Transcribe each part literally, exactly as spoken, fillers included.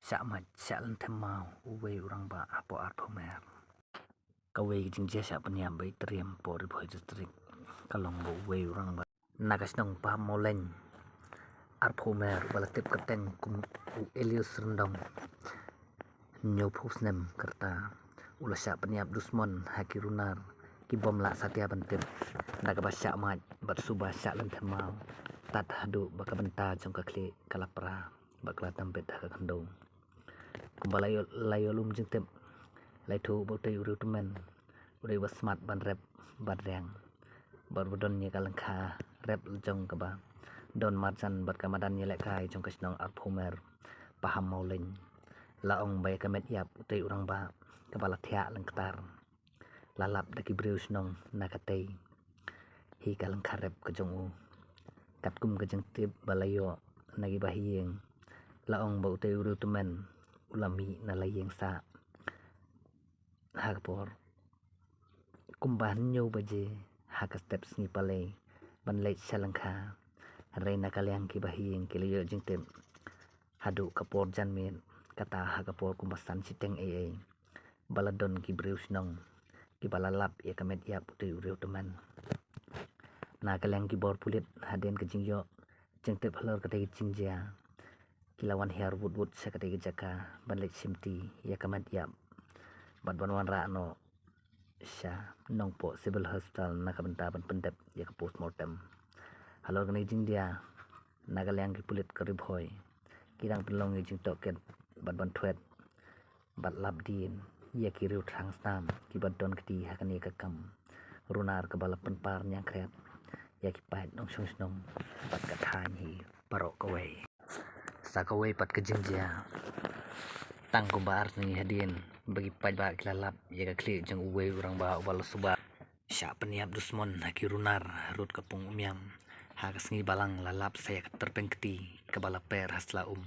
Shah mait shah lynthem maw uwei u rangbah hapoh arphew mer. Kawei ka jingjia shah pynïap ba itriem hapoh Ri Bhoi District ka long ba uwei u rangbah na ka shnong Pahammawlein, arphew mer, ba la tip kyrteng kum u Elias Ryndong, hynñiewphew snem ka rta, u la shah pynïap dusmon ha ki runar ki bym lah satia ban tip, da kaba shah mait bad suba shah lynthem maw, tad haduh ba ka bynta jong ka khlieh ka la pra bad ka la tam bit ha ka khyndew. Kumba la ïoh, la ïoh lum jingtip, la ïathuh ba utei u riewtymmen u dei uba smat ban rep ban riang bad uba don ïa ka lyngkha rep jong kaba don marjan bad ka madan ïalehkai jong ka shnong arphew mer Pahammawlein. La ong ba ïa ka met ïap utei u rangbah kaba la thiah lyngktar la lap da ki briew shnong na katei hi ka lyngkha rep ka jong u. Katkum ka jingtip ba la ïoh na ki bahaïing, la ong ba utei u riewtymmen u la mih na la ïing sah ha ka por kumba hynñiew baje ha ka step sngi palei ban leit sha lyngkha. Hynrei na ka liang ki bahaïing ki la ïoh jingtip haduh ka por janmiet, kata ha ka por kumba san shiteng eiei, ba la don ki briew shnong kiba la lap ïa ka met ïap utei u riewtymmen. Na ka liang ki bor pulit, hadien ka jingïoh jingtip halor katei ka jingjia, ki la wan hiar wut wut sha katei ka jaka ban leit shimti ïa ka met ïap bad ban wanrah noh sha Nongpoh Civil Hospital na ka bynta ban pyndep ïa ka postmortem. Halor kane ka jingjia, na ka liang ki pulit ka Ri Bhoi ki dang pynlong ïa ka jingtohkit bad ban thwet bad lap dien ïa ki riew thrang snam kiba don kti ha kane ka kam runar kaba la pynpar ñiangkhriat ïa ki paid nongshong shnong bad ka thaiñ hi baroh kawei. Sa kawei pat ka jingjia, tang kumba ar sngi hadien ba ki paidbah ki la lap ïa ka khlieh jong uwei u rangbah uba la suba shah pynïap dusmon ha ki runar harud ka pung Umiam ha ka sngi Balang, la lap sa ïa ka tyrpeng kti kaba la per ha sla um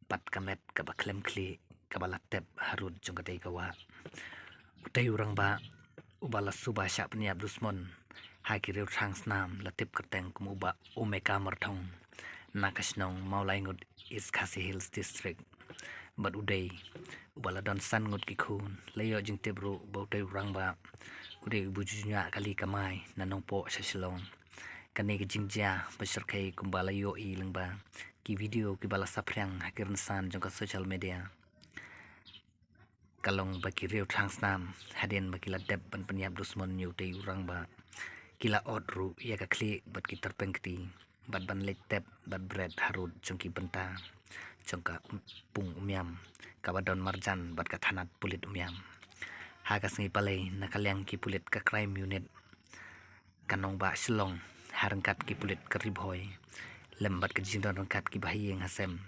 bad ka met kaba khlem khlieh kaba la tep harud jong katei ka wah. Utei u rangbah uba la suba shah pynïap dusmon ha ki riew thrang snam la tip kyrteng kum u Bah Omeka Myrthong, na ka shnong Mawlaingut, East Khasi Hills District. Bad u dei uba la don san ngut ki khun. La ïoh jingtip ruh ba utei u rangbah u dei uba ju ñiah kali kamai na Nongpoh sha Shillong. Kane ka jingjia ba shyrkhei kumba la ïohi lyngba ki video kiba la saphriang ha ki rynsan jong ka social media, ka long ba ki riew thrang snam, hadien ba ki la dep ban pynïap dusmon ïa utei u rangbah, ki la ot ruh ïa ka khlieh bad ki tyrpeng kti bad ban leit tep bad bret harud jong ki bynta jong ka pung Umiam kaba don marjan bad ka thanat pulit Umiam. Ha ka sngi palei, na ka liang ki pulit ka Crime Unit ka nongbah Shillong, ha ryngkat ki pulit ka Ri Bhoi lem bad ka jingdon ryngkat ki bahaïing hasem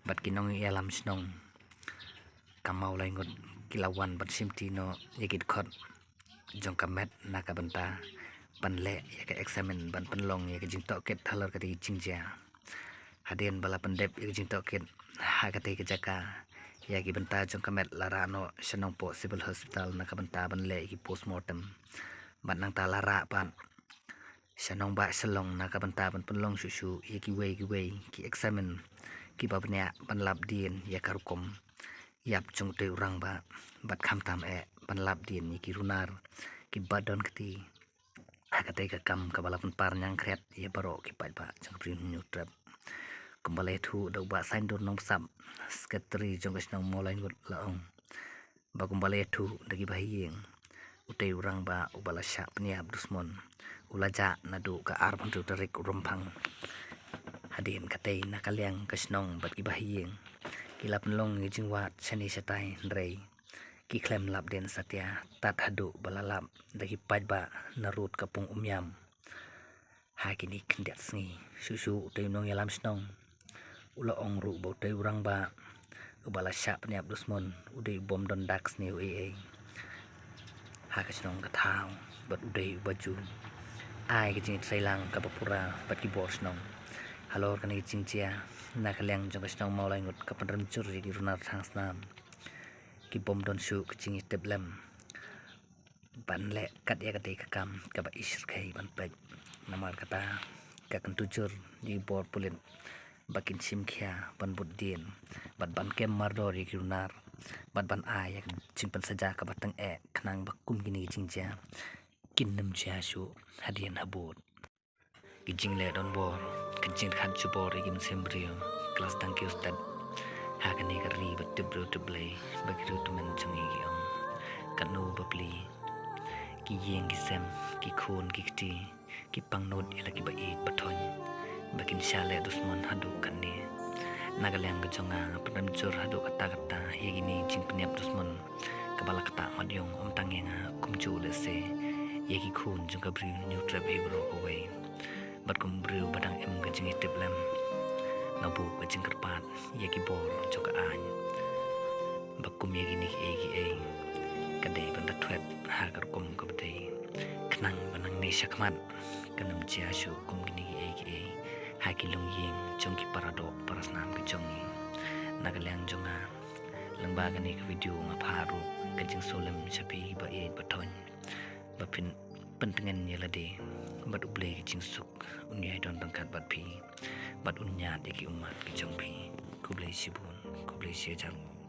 bad ki nongïalam shnong ka Mawlaingut, ki la wan ban shimti noh ïa ki dkhot jong ka met na ka bynta ban leh ïa ka eksamin ban pynlong ïa ka jingtohkit halor katei ka jingjia. Hadien ba la pyndep ïa ka jingtohkit ha katei ka jaka, ïa ki bynta jong ka met la rah noh sha Nongpoh Civil Hospital na ka bynta ban leh ïa ki postmortem. Bad nangta la rah pat sha nongbah Shillong na ka bynta ban pynlong shuh shuh ïa kiwei kiwei ki eksamin kiba bniah ban lap dien ïa ka rukom ïap jong utei u rangbah bad khamtam eh ban lap dien ïa ki runar kiba don kti ha katei ka kam kaba la pynpar ñiangkhriat ïa baroh ki paidbah jong ka Ri Hynñiewtrep. Kumba la ïathuh da u Bah Saindur Nongbsap, Secretary jong ka shnong Mawlaingut, la ong ba kumba la ïathuh da ki bahaïing, utei u rangbah uba la shah pynïap dusmon u la jah naduh ka arphew tarik u Rymphang. Hadien katei, na ka liang ka shnong bad ki bahaïing ki la pynlong ïa ka jingwad shane shatai, hynrei ki khlem lap dien satia tad haduh ba la lap da ki paidbah narud ka pung Umiam. Ha kine khyndiat sngi, shuh shuh utei u nongïalam shnong u la ong ruh ba utei u rangbah uba la shah pynïap dusmon u dei u bym don dak sniew ei ei ha ka shnong ka thaw bad u dei uba ju ai ka jingïatreilang kaba pura bad ki bor shnong. Halor kane ka jingjia, na ka liang jong ka shnong Mawlaingut ka pynrem jur ïa ki runar thrang snam ki bym don shuh ka jingïatiplem ban leh kat ïa katei ka kam kaba i shyrkhei ban peit. Namar kata, ka kyntu jur ïa ki bor pulit ba kin shim khia ban bud dien bad ban kem mardor ïa ki runar bad ban ai ïa ka jingpynsaja kaba tang eh, khnang ba kum kine ki jingjia kin ym jia shuh hadien habud. Ki jingleh donbor, ki jingkhat jubor ïa ki mynsiem briew, ka la sdang ki u stet ha kane ka ri ba tip briew tip Blei, ba ki riew tymmen jong ngi ki ong: Katno bapli ki ïing ki sem, ki khun ki kti ki pangnud ïa la ki ba ïeit ba thoiñ, ba kin shah leh dusmon haduh katne. Na ka liang ka jong nga, nga pynrem jur haduh katta katta ïa kine ki jingpynïap dusmon kaba la ktah mat ïong, ym tang ïa nga kumjuh lehse ïa ki khun jong ka Bri u Hynñiewtrep hi baroh kawei. Bad kum u briew ba dang im ka jingïatiplem, nga buh ka jingkyrpad ïa ki bor jong ka aiñ, ba kum ïa kine kiei kiei ka dei ban da thwet ha ka rukom kaba dei, khnang ba nangne shakhmat kan ym jia shuh kum kine kiei kiei ha ki longïing jong ki paradoh parasnam ki jong ngi. Na ka liang jong nga, lyngba kane ka video nga phah ruh ka jingsngewlem sha phi ki ba ïeit ba thoiñ, ba phin pyntngen ïa lade bad U Blei ka jingsuk un ïai don ryngkat bad phi bad un ñiad ïa ki ummat ki jong phi. Khublei shibun, khublei shihajar nguh.